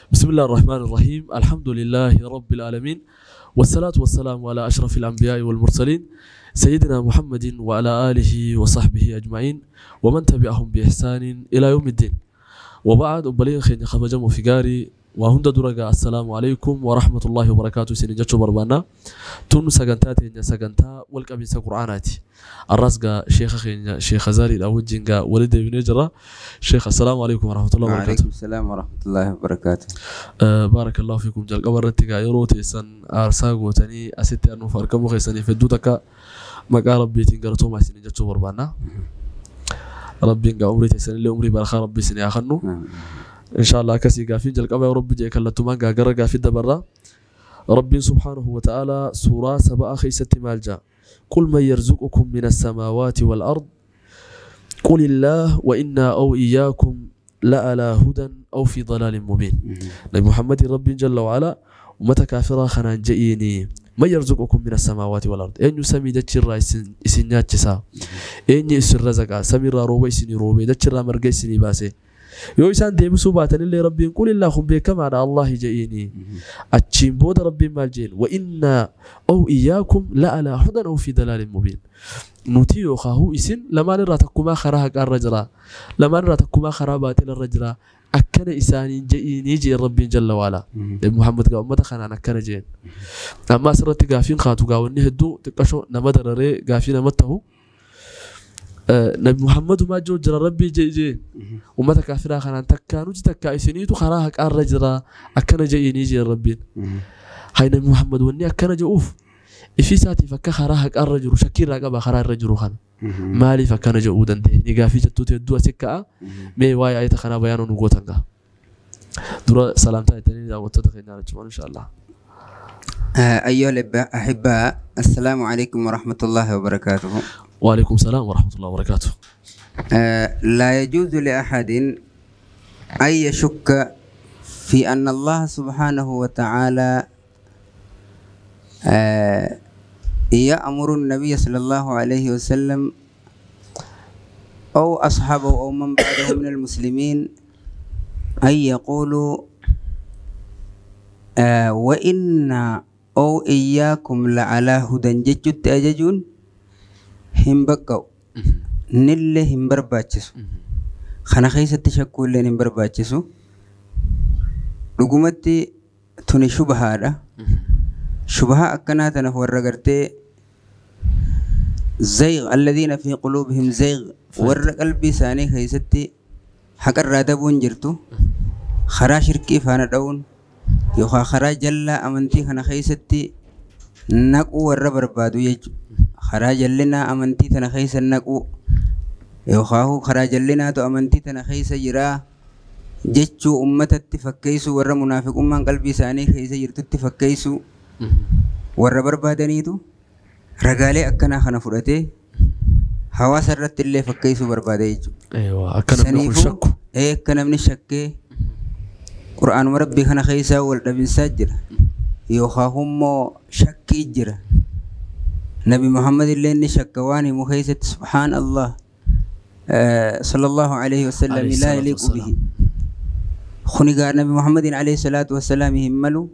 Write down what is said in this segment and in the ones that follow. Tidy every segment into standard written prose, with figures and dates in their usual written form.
بسم الله الرحمن الرحيم. الحمد لله رب العالمين، والصلاة والسلام على أشرف الأنبياء والمرسلين، سيدنا محمد وعلى آله وصحبه أجمعين ومن تبعهم بإحسان إلى يوم الدين. وبعد، obboleeyyan keenya kabajamoo fi gaarii waa hunda dura, السلام عليكم ورحمة الله وبركاته isiniin jechuu barbaanna. Tun sagantaa teenya, sagantaa walqabiinsa qur'aanaati. Arraas gaa sheeka keenya, sheeka Zaariidha wajjin gaa wali deebinee jira. Sheekh, السلام عليكم ورحمة الله وبركاته. وعليكم السلام ورحمة الله وبركاته. بارك الله فيكم. Jalqaba irratti gaa yeroo teessan aarsaa gootanii asitti anuuf argamuu keessaniif hedduu takka maqaa rabbiitiin galatoomaa isiniin jechuu barbaanna. Rabbiin gaa umrii teessanillee umrii barakaa rabbi isinii haa kennu. إن شاء الله akkasii gaafii jalqaba yoo rabbi jee kallattumaan gaa gara gaafii dabarra. Rabbiin سبحانه وتعالى suuraa Saba'a keessatti maal jaa? قل من يرزقكم من السماوات والأرض قل الله وإنا أو إياكم لعلى هدى أو في ضلال مبين. Nabi Muhammad Rabbiin جل وعلا ummata kaafiraa kanaan je'iini: من يرزقكم من السماوات والأرض, eenyu samii dachirraa isin nyaachisaa? Eenyu isin razaqaa? Samiirraa rooba isinii roobee, dachirraa marga isinii baase. Yoo isaan deebisuu baatanillee Rabbiin قل الله, kun beekamaadha, Allahi je'iini. Achiin booda Rabbiin maal jeen? وإنا أو إياكم لعلى هدى أو في ضلال مبين. Nuti yookaan isin lamaan irraa takkumaa karaa haqaarra jira, lamaan irraa takkumaa karaa baatilarra jira, akkana isaaniin je'iinii jeen Rabbiin جل وعلا. Nabi Muhammad gaa ummata kanaan akkana jeen. Amma asirratti gaafiin kaatu gaawwanni hedduu xiqqashoo nama dararee gaafii namatti ta'u, Nabi Muhammadu maa jiru jira Rabbii jee jeen ummata kaafiraa kanaan takkaa nuti takkaa isiniitu karaa haqaarra jira, akkana je'iinii jeen Rabbiin. Hay, Nabi Muhammad wanni akkana je'uuf ifii isaatiif akka karaa haqaarra jiru shakkii irraa qaba. Karaa irra jiru kana maaliif akkana je'uu danda'e ni gaafii jettuuti hedduu asi ka'a. Mee waa'ee ayata kanaa bayaanuu nu gootan gaa. Dura salaamtaa jettanii daawwattoota keenyaa jechuun إن شاء الله. أيها الأحباء، السلام عليكم ورحمة الله وبركاته. وعليكم السلام ورحمة الله وبركاته. لا يجوز لأحد أن يشك في أن الله سبحانه وتعالى يأمر النبي صلى الله عليه وسلم أو أصحابه أو من بعده من المسلمين أن يقولوا وإنا أو إياكم لعلى هدى jechutti ajajuun hin baqqa'u, nillee hin barbaachisu, kana keessatti shakkuulleen hin barbaachisu. Dhugumatti tuni shubahaadha. Shubahaa akkanaa tana warra gartee زيغ، الذين في قلوبهم زيغ, warra qalbii isaanii keessatti haqarraa dabuun jirtu, karaa shirkii faana dha'uun yookaan karaa jallaa amantii kana keessatti naquu warra barbaadu jechuudha. Karaa jallinaa amantii tana keessa naquu yookaan karaa jallinaatu amantii tana keessa jiraa jechuu ummatatti fakkeessuu, warra munaafiqummaan qalbii isaanii keessa jirtutti fakkeessuu warra barbaadaniitu ragaalee akkanaa kana fudhatee hawaasa irratti illee fakkeessuu barbaada jechuudha. Eewa, akka namni kun shakku. Ee, akka namni shakkee qura'aanuma rabbii kana keessaa wal dhabinsaa jira yookaan immoo shakkii jira. Nabi Muhammad illee inni shakka waan himu keessatti, سبحان الله, صلى الله عليه وسلم لا يليق به. Kuni gaa Nabi Muhammadin عليه الصلاة والسلام hin malu.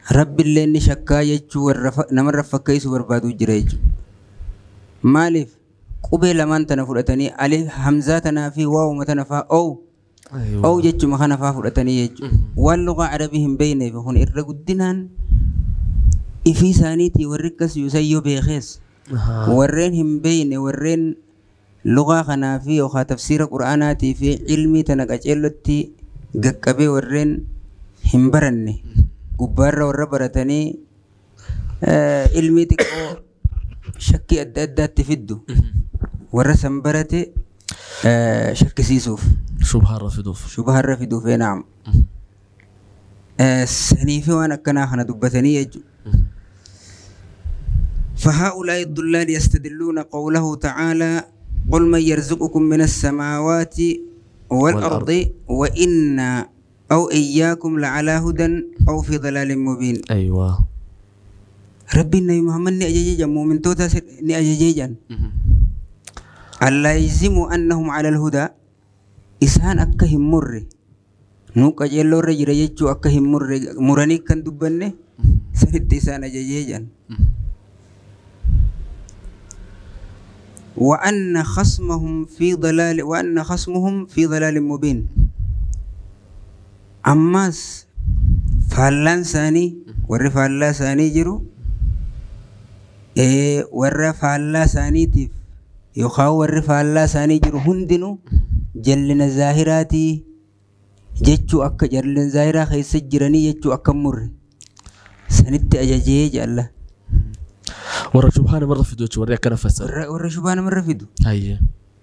Rabbi illee inni shakkaa jechuu warra namarra fakkeessuu barbaadu jira jechuudha. Maaliif qubee lamaan tana fudhatanii, alif hamzaa tanaa fi waawuma tana faa ow ow jechuma kana faa fudhatanii jechuudha. Waan lugaa Arabii hin beekneef kun irra guddinaan ifii isaaniitii warri akkas yuusayyoo beekees, warreen hin beekne, warreen lugaa kanaa fi yookaan tafsiira qura'aanaatii fi ilmii tana qaceellotti gaqqabee warreen hin baranne, gubbaarra warra baratanii ilmii xiqqoo shakkii adda addaatti fiddu warra san barate shakkisiisuuf. Shubhaarra fiduuf. Shubaharra fiduuf, نعم, sanii fi waan akkanaa kana dubbatanii jechuudha. فهؤلاء الضلال يستدلون قوله تعالى قل من يرزقكم من السماوات والأرض وإنا أو إياكم لعلى هدى أو في ضلال مبين. ربي النبي محمد ni ajajejan, mu'mintoota ni ajajejan. ألا يجزموا أنهم على الهدى, isaan akka hin murre. Nu qajeelloo irra jira jechuu akka hin murre muranii kan dubbanne sanitti isaan ajajee jedhan. وأن خصمهم في ضلال وأن خصمهم في ضلال مبين. أماس فالان ثاني ور فالا ثاني جرو ور فالا ثاني تيف يخاو ور فالا ثاني جرو هندنو جلنا ظاهراتي جتشو أكا جلنا ظاهرا خيس جراني جتشو أكا مر سنت أجاجي الله ورا شبهان مرة في دوتش ورا كان فسر ورا شبهان مرة في دو أيه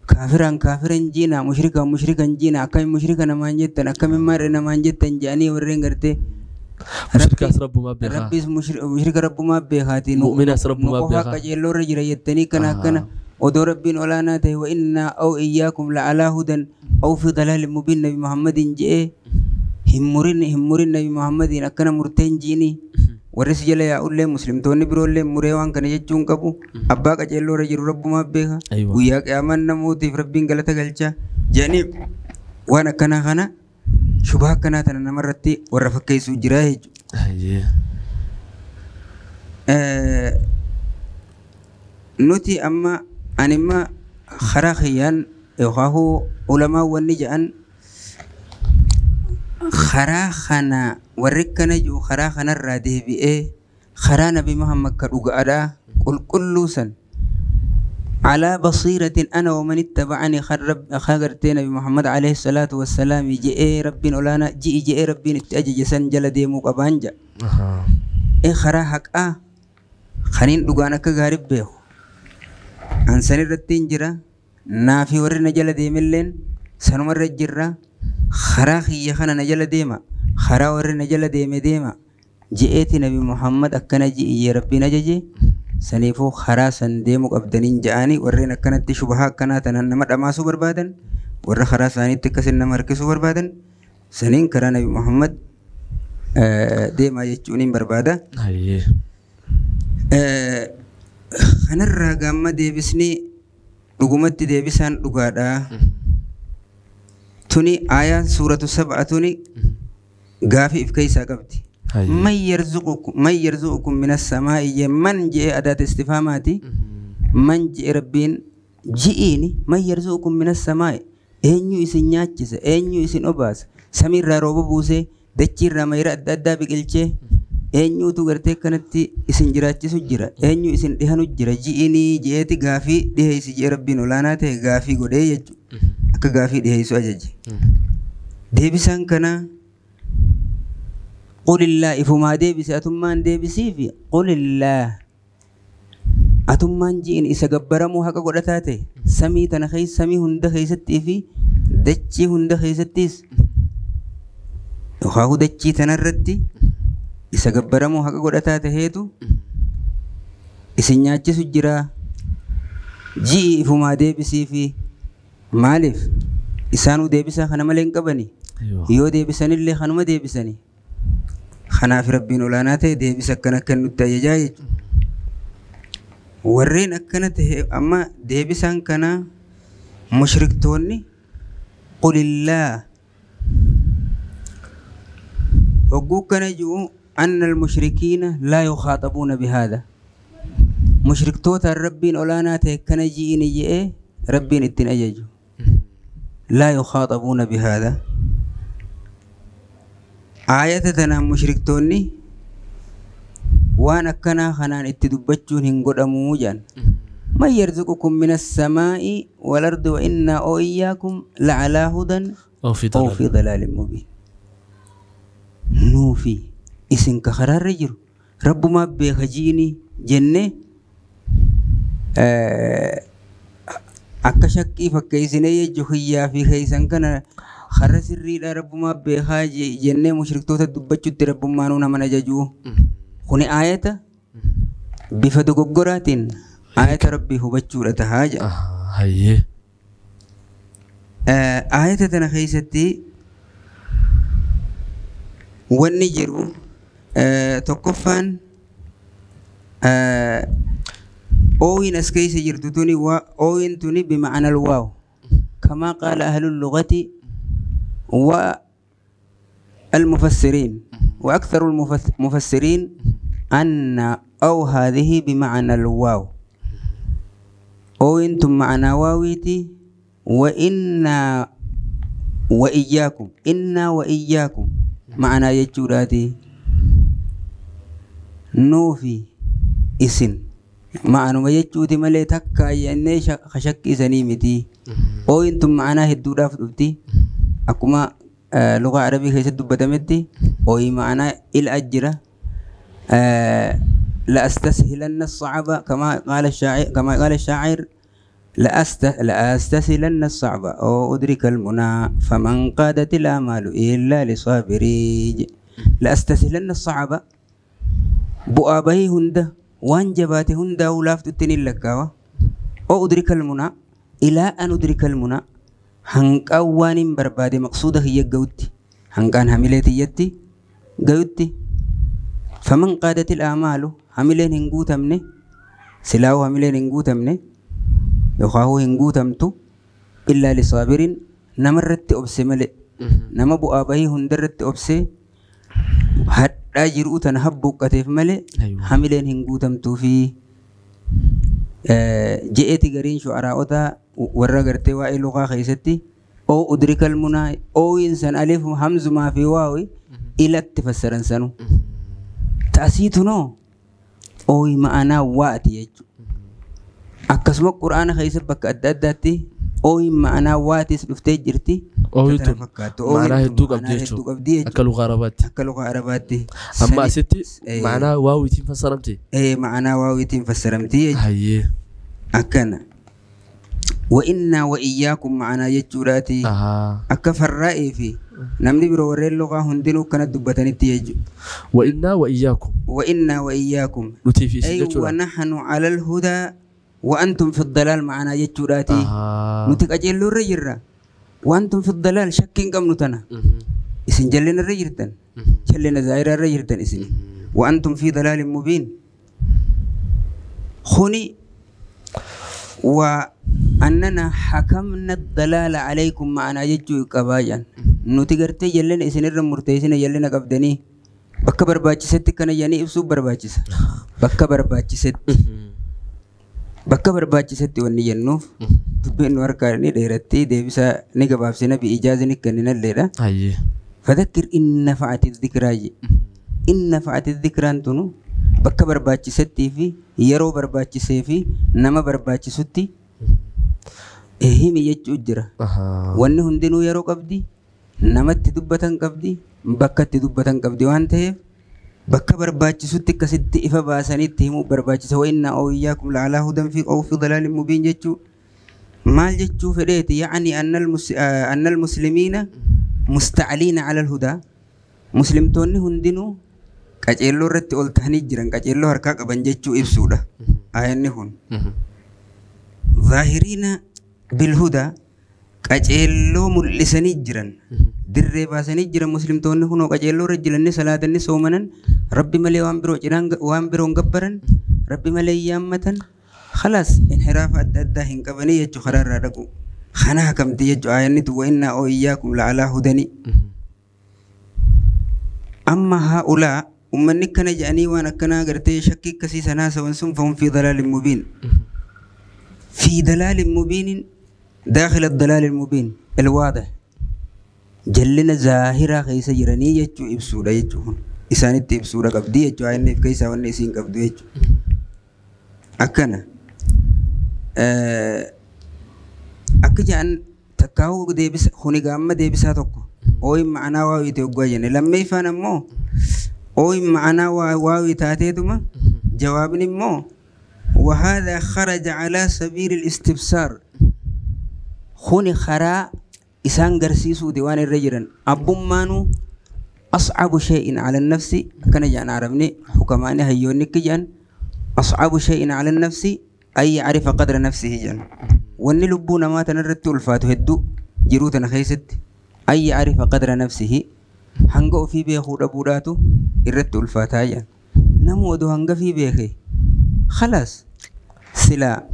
كافرا كافرا جينا مشركا مشركا جينا أكم مشركا نمان جتن أكم مار نمان جتن جاني ورين قرتي مشركا رب ما بيخا ربي مشرك رب ما بيخاتي مؤمنا رب ما بيخا نقوها كجلو رجل يتني كنا كنا ودور ربين ولا ناته وإنا أو إياكم لعلى هدى أو في ضلال مبين. نبي محمد جاء همورين همورين نبي محمد أكنا مرتين جيني ورس جل يا أولي مسلم توني برولي مريوان كان يجون كابو أباك أجلو رجل رب ما بيها وياك أمان نموتي في ربين غلطة غلطة جاني وأنا كنا خنا شبه كنا تنا مرتي ورفقي سجراه. نوتي أما أنا ما خراخيان يخاه علماء والنجان خراخنا وركنا جو خراخنا الرادي بإيه خرانا بمحمد كرجعدا كل كل سن على بصيرة أنا ومن اتبعني خرب خاجرتين بمحمد عليه الصلاة والسلام جئ ربنا ولانا جئ جئ ربنا اتأجج سن جل ديمو قبانجا إيه خراحك خنين دعانا كغارب به أنسان الرتين جرا نافي ورنا جل ديملين سنمر جرا خراخي يخنا نجل ديما خرا ورنا جل ديم ديما جئت نبي محمد أكنا جئ ربنا جئ سنيفو خرا سنديمو أبدنين جاني ورنا كانت شبهة كانت نمر أما سوبر بادن ور خرا ساني تكسر نمر كسوبر بادن سنين كرا نبي محمد ديما يجونين بربادة. خنرا قام ديبسني رقمت ديبسان رقادا توني آية سورة 7 توني قافي في كيسا قبتي من يرزقكم من يرزقكم من السماء من جاء أداة استفهاماتي من جاء ربين جئيني من يرزقكم من السماء إنيو إسن نياتشس إنيو إسن أباس سمير روبو بوسي دتشير رميرا أدى بقلشة إنيو تغرتي كانت إسن جراتشس جرا إنيو إسن دهنو جرا جئيني جئتي قافي ده إسن جاء ربين ولانا قافي قدي akka gaafii dhiheessu ajaje. Deebisaan kana qulillaa ifumaa deebise atummaan deebisiifi qulillaa atummaan ji'in isa gabbaramuu haqa godhataa ta'e samii tana keessa samii hunda keessattii fi dachii hunda keessattis yookaan dachii tanarratti isa gabbaramuu haqa godhataa ta'eetu isin nyaachisu jira ji'i ifumaa deebisiifi maaliif isaanuu deebisaa kana malee hin qabani yoo deebisanillee kanuma deebisani kanaaf rabbiin olaanaa ta'e deebisa akkana akka nutti ajajaa jechuudha. Warreen akkana ta'e amma deebisaan kana mushriktoonni qulillaa hogguu kana jiru anna almushrikiina laa yukhaatabuuna bihaadha mushriktoota rabbiin olaanaa ta'e kana ji'ini je'ee rabbiin ittiin ajaju. لا يخاطبون بهذا آية تنا مشركتوني وأنا كنا خنان اتدبتشون هنقول أموجان من يرزقكم من السماء والأرض وإنا أو إياكم لعلى هدى أو في ضلال مبين. نوفي إسن كخرار رجل رب ما بيخجيني جنة akka shakkii fakkeessinee jechuu hiyyaa fi keeysan kana har'a sirriidha rabbumaa beekaa jennee mushriktoota dubbachuutti rabbummaanuu nama ajajuu. Kuni aayata bifa dogoggoraatiin aayata rabbii hubachuudha tahaa jedha. Aayata tana keessatti wanni jiru tokkoffaan أوين أسكيس جرتوني وأوين توني بمعنى الواو كما قال أهل اللغة المفسرين وأكثر المفسرين أن أو هذه بمعنى الواو أو أنتم معنا واويتي وإنا وإياكم إنا وإياكم معنا يجوراتي نوفي إسن معنا ما يجوتي ملي تكا يعني خشك إسنيمتي أو أنتم معنا هدودا فتبتي أكما لغة عربية كيسة دبتمتي أو معنا الأجرة لأستسهلن الصعب كما قال الشاعر لأستسهلن الصعب أو أدرك المنى فمن قادت الآمال إلا لصابري لأستسهلن الصعب بؤابه هند وانجباته هند ولافت لكاوة أو أدرك المنى إلى أن أدرك المنى هنقوان برباد مقصوده هي قوتي هنقان هميلتي يتي قوتي فمن قادت الآمال هميلين هنقوتمني سلاو هميلين هنقوتمني يخاهو هنقوتمتو إلا لصابرين نمرت أبسي ملئ نما بؤابه هندرت أبسي حتى جرؤتن هبو قتيف ملئ هميلين هنقوتمتو في جئتي قرين شعراء warra gartee waa'ee luqaa keessatti oo udrika almunaa oo insan alif hamzumaa fi waawi ilatti fassaran sanu ta'asiitu noo ooyi ma'anaa waati jechuudha. Akkasuma quraana keessa bakka adda addaatti ooyi ma'anaa waatis dhuftee jirti. Ooyitu ma'anaa hedduu qabdi jechuudha. Akka luqaa arabaatti. Akka luqaa arabaatti. Amma asitti ma'anaa waawiitiin fassaramti. Ma'anaa waawiitiin fassaramti jechuudha. Hayyee. Akkana. وإنا وإياكم معنا يجوراتي أكفر رأي في نمني بروري اللغة هندنو كانت دبتني تيجو وإنا وإياكم وإنا وإياكم نتي أي ونحن على الهدى وأنتم في الضلال معنا يجوراتي نتك أجل الرجرة وأنتم في الضلال شكين كم نتنا إسن جلنا الرجرتن جلنا زائر الرجرتن إسن وأنتم في ضلال مبين خوني وأننا حكمنا الضلال عليكم معنا يجو كبايا نتيجرتي يلنا إسنر مرتيسنا يلنا قبدني بكبر باجست كنا يعني إبسو برباجس بكبر باجست بكبر باجست وني ينوف تبين وركارني ديرتي ديبسا نجبابسنا بإجازة نكننا الليلة فذكر إن نفعت الذكرى إن نفعت الذكرى أنتنو bakka barbaachisetti fi yeroo barbaachisee fi nama barbaachisutti himi jechuu jira. Wanni hundinuu yeroo qabdi, namatti dubbatan qabdi, bakka itti dubbatan qabdi waan ta'eef bakka barbaachisutti akkasitti ifa baasanitti himuu barbaachisa. Wa innaa aw iyyaakum la'alaa hudan fi aw fi dalaalin mubiin jechuu maal jechuu fedheeti yaani annal muslimiina musta'aliina ala alhudaa muslimtoonni hundinuu qaceelloo irratti ol ta'anii jiran qaceelloo harkaa qaban jechuu ibsuudha. Ayanni kun zaahiriina bilhudaa qaceelloo mul'isanii jiran dirree baasanii jiran muslimtoonni kunoo qaceelloo irra jiranni salaatanni soomanan rabbi malee waan biroo cinaan waan biroon gabbaran rabbi malee yaammatan khalaas inhiraafa adda addaa hin qabanii jechuu karaa irraa dhaqu. Kana hakamti jechuu ayanni tu wa innaa oo iyyaakum la'alaa hudanii. Amma haa'ulaa ummanni kana jedhanii waan akkanaa gartee shakkii akkasii sanaa sawan sun fahum fi dalaalin mubiin. في دلال مبين داخل الضلال المبين الواضح جلنا ظاهرة خيسة جراني يجو إبسورة يجو إسانة إبسورة قبدي يجو عيني في كيسة وني إسين قبدي يجو أكنا أكجان تكاو ديبس خوني قامة ديبسا توكو أوي معنا واوي توقع جنة لما يفانا مو أوي معنا واوي تاتي دوما جوابني مو وهذا خرج على سبيل الاستبصار خوني خراء إسان قرسيسو ديوان الرجرن أبو مانو أصعب شيء على النفس كان جان عربني حكماني هيوني كجان أصعب شيء على النفس أي يعرف قدر نفسه جان وأن لبونا ما تنرت الفاتو هدو جروتنا خيست أي يعرف قدر نفسه هنقو في بيخو ربوراتو الرت الفاتا جان نمودو هنقو في بيخي خلاص سلا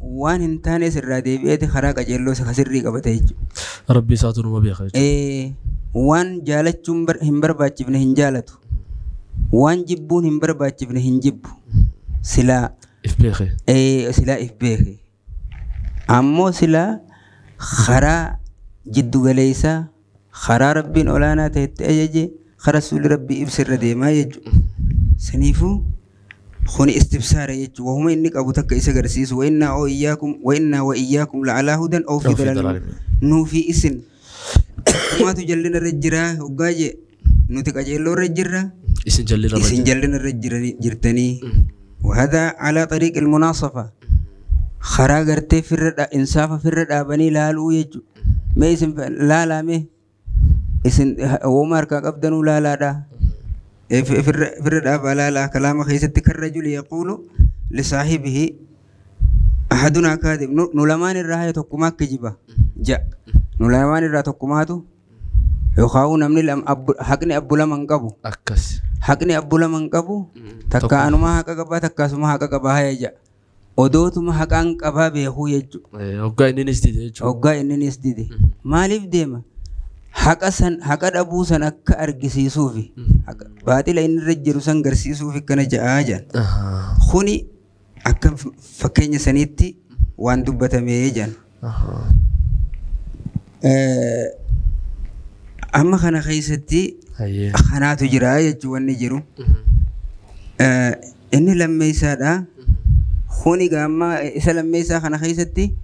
وان انتاني سر ديبيتي خراق جلو سخسري قبته ربي ساتر ما بيخرج ايه Waan jaalachuun hin barbaachifne hin jaalatu. Waan jibbuun hin barbaachifne hin jibbu. Silaa If beeke. Silaa if beeke. Ammoo silaa karaa jiddu galeessaa karaa rabbiin olaanaa ta'etti ajaje karaa rasuulli rabbii ibsa irra deemaa jechuudha. Saniifuu kuni istibsaara jechuudha. Wahuma inni qabu takka isa agarsiisu. Wa'innaa oo iyyaakum wa'innaa wa iyyaakum la'alaa hudan oo fi dalaalin. Nuufi isin maatu jallina irra jiraa hoggaa jee nuti qajeelloo irra jirra. Isin jallina irra isin jallina irra jirtanii. وهذا على طريق المناصفة. خرا غرتي في إنصاف في الرد لالو يجو. ما اسم لا لا مي اسم ومار كقبدنو لا لا دا. في الرد لا لا كلام خيست كالرجل يقول لصاحبه أحدنا كاذب نلمان الرهاية تقوما كجبا جاء نلمان الرهاية تقوماتو يخاون من الأم حقني أبو لمن قبو أكس حقني أبو لمن قبو تكا أنا ما حق قبا تكا سما حق قبا هيا جاء odootu haqaan qabaa beekuu jechuudha. Hoggaa inni ni dide jechuudha. Hoggaa inni ni dide. Maaliif deema? Haqa san haqa dhabuu san akka argisiisuufi baaxila inni irra jiru san garsiisuufi kana ja'aa jedhan. Kuni akka fakkeenya saniitti waan dubbatamee jedhan. Amma kana keessatti kanaatu jira jechuun wanni jiru. Inni lammeessaadha. خوني قام سلم ميسا خنا خيستي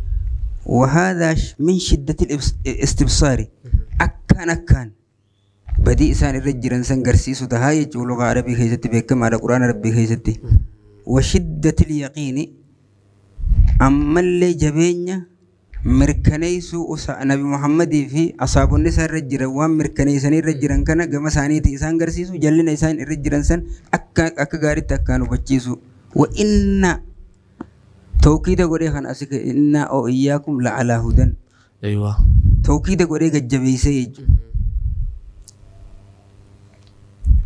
وهذا من شدة الاستبصار أكان أكان بدي إنسان الرجل إنسان قرسيس وتهايج ولغة عربية خيستي بكم على قرآن ربي خيستي وشدة اليقين أما اللي جبينيا مركنيسو نبي محمد في أصحاب النساء الرجل وام مركنيسني الرجل كان جم سانيتي إنسان قرسيسو جلنا إنسان الرجل إنسان أكا أكا غاري تكانو بتشيسو وإن توكيد غوري خان أسك إنا أو إياكم لعلى هدى. أيوة. توكيد غوري جبيسي.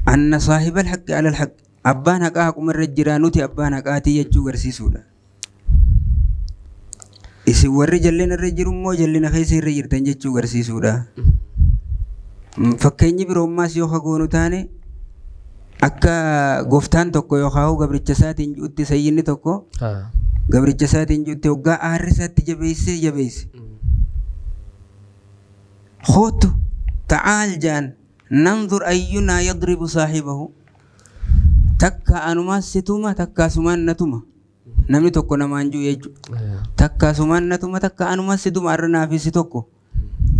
أن صاحب الحق على الحق أبان حقاكم الرجلانوتي أبان حقاتي يجو غرسيسولا. إسي ورجلنا الرجل مو جلنا خيسي الرجل تنجو غرسيسولا. فكيني بروماس يوخا غونو تاني أكا غفتان توكو يوخاو غبرتشاساتين جوتي سيني توكو. Gabricha isaatiin juutte hoggaa aarri isaatti jabeessee jabeesse. Kootu ta'aal jaan nanzur ayyunaa yadribu saahibahu. Takka anumaas si tuma takka asumaan na tuma. Namni tokko namaan jiru jechuudha. Takka asumaan na tuma takka anumaas si tuma arra naafis si tokko.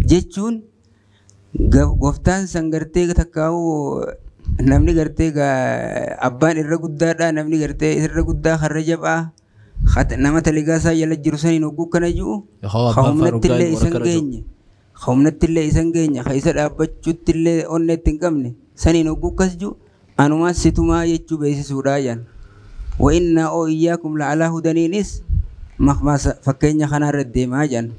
Jechuun gooftaan san gartee takkaa'uu namni gartee abbaan irra guddaadha namni gartee irra guddaa harra jabaa. Nama taligaa jala jiru saniin hogguu kana jiru humnatti illee isan geenye humnatti illee isan geenye isa dhaabbachuutti illee onneetti hin qabne saniin hogguu kas jiru anumaas situmaa jechuu beeksisuudha jedhan. Wa'innaa oo iyyaakum la'alaa hudaniinis maqmaasa fakkeenya kanarra deemaa jedhan.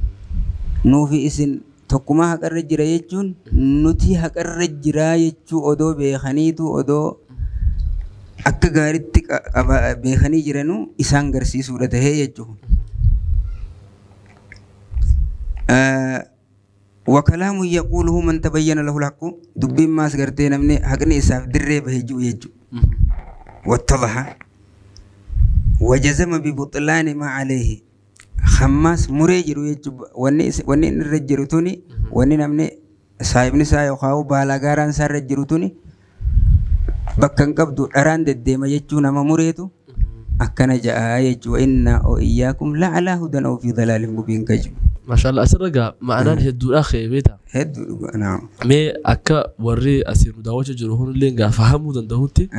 Nuufi isin tokkumaa haqarra jira jechuun nuti haqarra jiraa jechuu odoo beekaniitu odoo akka gaariitti beekanii jiranuu isaan garsiisuudha tahee jechuudha. Wakalaamu yaquuluhu man tabayyana lahu al-haqqu dubbiin maas gartee namni haqni isaaf dirree bahee jiru jechuudha. Wattadaha wajazama bibutlaani maa alayhi hammaas muree jiru jechuudha. Wanni inni irra jiru tuni wanni namni saahibni isaa yookaan baala gaaraan isaa irra jiru tuni bakka hin qabdu dharaan deddeema jechuu nama mureetu akkana ja'a jechuu inna oo iyyaakum la'alaa hudan aw fi dalaalin mubiin kaju. Maashaallah asirra gaa ma'anaan hedduudha beektaa. Hedduu naam. Mee akka warri asii nu daawwachaa jiru hunillee gaa fahamuu danda'utti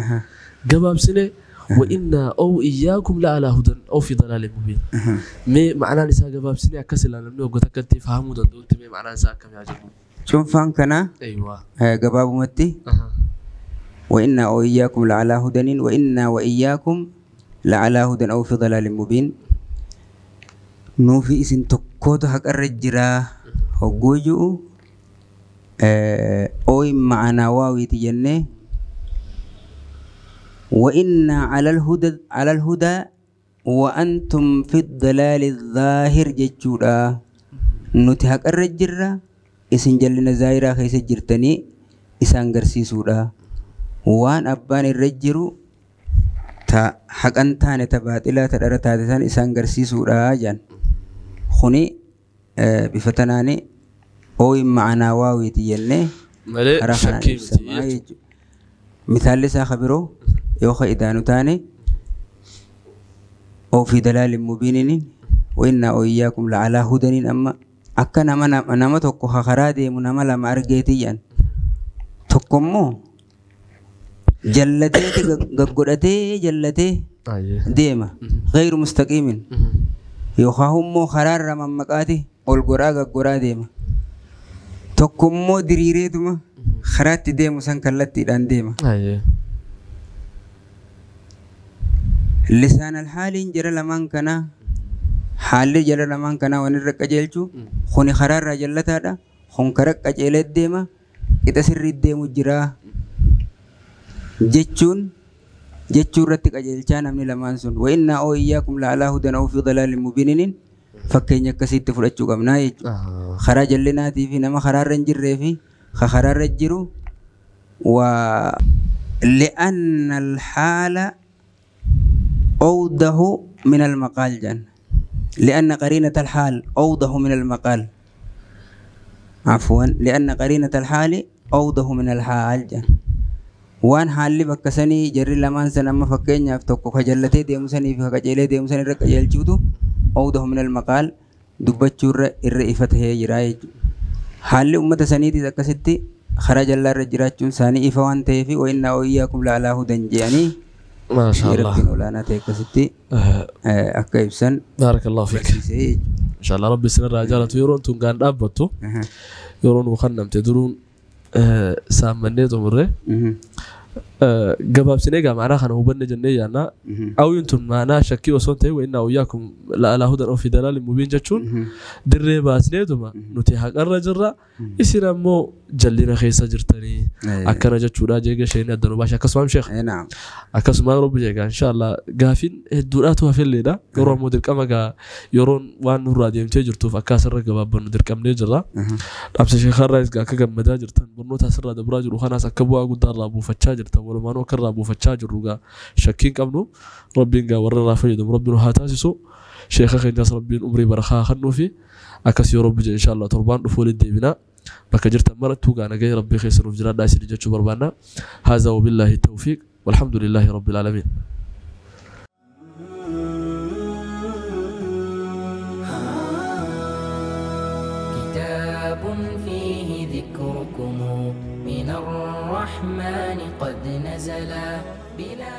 gabaabsine وإنا أو إياكم لعلى هدى أو في ضلال مبين. مي معناه إسا gabaabsine akkas ilaalamni waggoota akkatti fahamuu danda'utti mee ma'anaan isaa akkam yaa jennu. Cuunfaan kana. Aywa. Gabaabumatti. وإنا أو إياكم لعلى هدى وإنا وإياكم لعلى هدى أو في ضلال مبين. نوفي إسن تكوتو حق الرجرة هجوجو أو معنا واوي تجنة وإنا على الهدى على الهدى وأنتم في الضلال الظاهر جتشورا نتحق الرجرة isin jallina zaahiraa keessa jirtanii isaan garsiisuudha. Waan abbaan irra jiru ta haqan taane ta baaxilaa ta dhara taate san isaan garsiisuudha jedhan. Kuni bifa tanaani ooyin ma'anaa waawiiti jennee malee karaa kanaan shakkii miti ibsamaa jechuudha. jechuudha. Misaalli isaa ka biroo yoo ka idaanu taane oo fi dalaalin mubiininiin wa'innaa ooyyaakum la'alaa hudaniin amma akka nama tokko ka karaa deemu nama lama argeeti jedhan. Tokko immoo jallateeti gaggodhatee jallatee deema. Gayru mustaqiimin. Yookaan immoo karaarra mammaqaati ol goraa gaggoraa deema. Tokko immoo diriireetuma karaatti deemu san kallattiidhaan deema. Lisaan alhaaliin jara lamaan kanaa haalli jara lamaan kanaa waan irra qajeelchu kuni karaarraa jallataadha. Kun kara qajeelee deema qixa sirrii deemu jira jechuun jechuu irratti qajeelchaa namni lamaan sun wa'innaa oo iyyaakum la'alaa hudan aw fi dalaalin mubiininiin fakkeenya akkasiitti fudhachuu qabnaa jechuudha. Karaa jallinaatii fi nama karaarra hin jirree fi ka karaarra jiru waa li'anna alhaala أوضح من المقال جن لأن قرينة الحال أوضح من المقال عفوا لأن قرينة الحال أوضح من الحال جن وان حالي بكسني جري لمان سنة ما فكين يفتكو خجلتي ديمسني في خجلتي ديمسني رك يلجودو أوضح من المقال دبتشور الرئيفة هي جراي حالي أمة سنيتي ذكستي خرج الله رجراتشون ساني إفوان تيفي وإن وإياكم لعلى هدى جاني ما شاء الله ربنا ولانا تيكستي akka ibsan Barakallahu fiik. barsiisee Inshallah rabbi isinirraa jaalatu yeroon tun gaan dhaabbattu yeroo nu kannamte duruun saammannee xumurre gabaabsinee gaa maanaa kana hubanne jennee yaanna. Awwiin tun maanaa shakkii osoo hin ta'in wa'innaa wayyaakum la'alaa hudan of fi dalaalin mubiin jechuun dirree baasneetuma nuti haqarra jirra isin ammoo jallina keessa jirtanii akkana jechuudha jeega isheen adda nu baashe akkasumaan sheekh Naam. akkasumaan rabbi jeega inshallah gaafiin hedduudhaatu hafelleedha yeroo ammoo dirqama gaa yeroon waan nurraa deemtee jirtuuf akka asirra gabaabbannu dirqamnee jirra. Dhaamsa sheekarraas gaa akka gammadaa jirtan barnoota asirraa dabraa jiru kanaas akka bu'aa guddaa irraa buufachaa jirtan walumaanuu akka irraa buufachaa jirru gaa shakkiin qabnu rabbiin gaa warra irraa fayyadamu rabbiin haa taasisu sheeka keenyaas rabbiin umrii barakaa kennuufi akkas yoo rabbi jedhe inshallah torbaan dhufu walitti deebina bakka jirtan marattuu gaa nagaya rabbii keessa nuuf jiraadhaa isin jechuu barbaanna. Haazaa wabillaahi tawfiiq walhamdulillaahi rabbil aalamiin. كتاب فيه ذكركم من الرحمن قد نزلا بلا